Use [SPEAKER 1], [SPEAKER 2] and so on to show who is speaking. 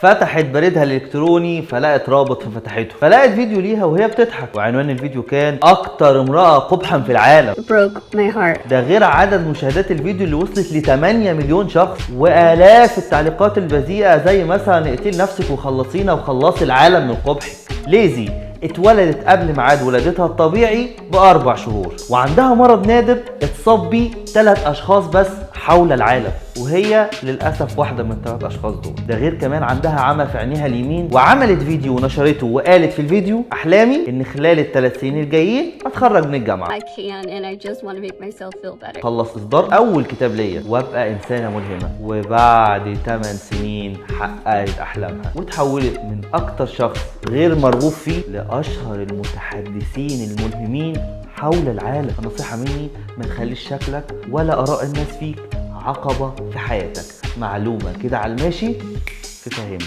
[SPEAKER 1] فتحت بريدها الالكتروني فلقت رابط ففتحته، فلقت فيديو ليها وهي بتضحك، وعنوان الفيديو كان اكتر امرأة قبحا في العالم.
[SPEAKER 2] broke my heart.
[SPEAKER 1] ده غير عدد مشاهدات الفيديو اللي وصلت ل 8 مليون شخص، والاف التعليقات البذيئه زي مثلا اقتلي نفسك وخلصينا وخلصي العالم من قبحك. ليزي اتولدت قبل ميعاد ولادتها الطبيعي ب4 شهور، وعندها مرض نادر اتصاب بيه 3 اشخاص بس حول العالم، وهي للاسف واحدة من ال3 اشخاص دول. ده غير كمان عندها عمى في عينيها اليمين، وعملت فيديو ونشرته وقالت في الفيديو: احلامي ان خلال ال3 سنين الجايين اتخرج من الجامعه،
[SPEAKER 2] I can and I just want to make myself feel better.
[SPEAKER 1] خلص اصدار اول كتاب ليا، وابقى انسانه ملهمه. وبعد 8 سنين حققت احلامها وتحولت من اكتر شخص غير مرغوب فيه لاشهر المتحدثين الملهمين حول العالم. نصيحة مني: ما تخليش شكلك ولا اراء الناس فيك عقبه في حياتك. معلومة كده على الماشي تفهمني.